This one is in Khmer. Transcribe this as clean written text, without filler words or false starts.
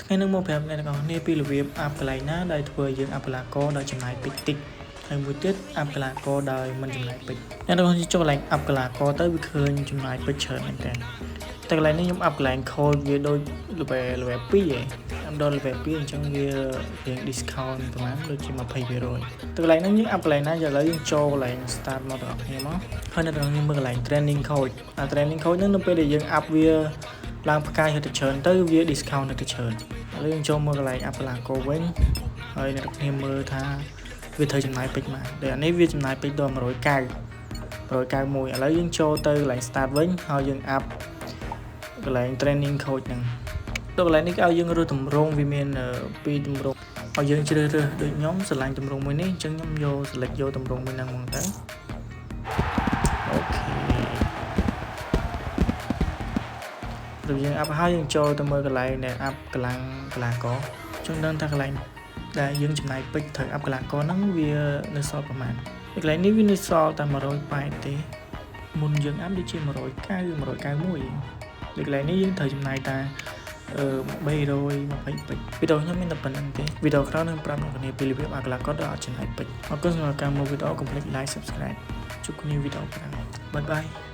ថ្ងៃនេះមកប្រាប់អ្នកទាំងអស់គ្នាពីរបៀប up កន្លែងណាដែលធ្វើឲ្យយើង up កីឡាករដោយចំណាយពេជ្រតិចហើយមួយទៀត up កីឡាករដោយមិនចំណាយពេជ្រអ្នកទាំងអស់គ្នាចូលកន្លែង up កីឡាករទៅវាឃើញចំណាយពេជ្រច្រើនមែនតើតែកន្លែងនេះខ្ញុំ up កន្លែង coach វាដូច level 2ឯង up ដល់ level 2អញ្ចឹងវារៀង discount ប្រហែលដូចជា20%តែកន្លែងហ្នឹងយើង up កន្លែងណាឥឡូវយើងចូលកន្លែង start មកទាំងអស់គ្នាមកហើយអ្នកទាំងអស់គ្នាមើលកន្លែង training coach អា training coach ហ្នឹងនៅពេលដែលយើង up វាឡើងផ្កាយទៅច្រើនទៅវា discount ទៅច្រើនឥឡូវយើងចូលមើលកន្លែង up កីឡាករវិញហើយអ្នកទាំងគ្នាមើលថាវាត្រូវចំណាយពេជ្រមកដែលអានេះវាចំណាយពេជ្រដល់190 191ឥឡូវយើងចូលទៅកន្លែង start វិញហើយយើង up កន្លែង training coach ហ្នឹងដល់កន្លែងនេះគេឲ្យយើងរើសទម្រង់វាមានពីរទម្រង់ឲ្យយើងជ្រើសរើសដូចខ្ញុំស្រឡាញ់ទម្រង់មួយនេះអញ្ចឹងខ្ញុំយក select យកទម្រង់មួយហ្នឹងហ្មងទៅOK ព្រោះយើង up ហើយយើងចូលទៅមើលកន្លែងដែល up កម្លាំងកីឡាករចង់ដឹងថាកន្លែងដែលយើងចំណាយពេជ្រត្រូវ up កីឡាករហ្នឹងវានៅសល់ប្រហែលកន្លែងនេះវានៅសល់តែ180ទេមុនយើង up ដូចជា190 191ដូចកន្លែងនេះយើងត្រូវចំណាយតែអឺ320ពេជ្រវីដេអូខ្ញុំមានតែប៉ុណ្្នឹងទេវីដេអូក្រោយនឹងប្រាប់អ្នកគ្នាពីរបៀប up កីឡាករដោយអត់ចំណាយពេជ្រអរគុណសម្រាប់ការមើលវីដេអូកុំភ្លេច like subscribe ជួបគ្នាវីដេអូក្រោយ bye bye.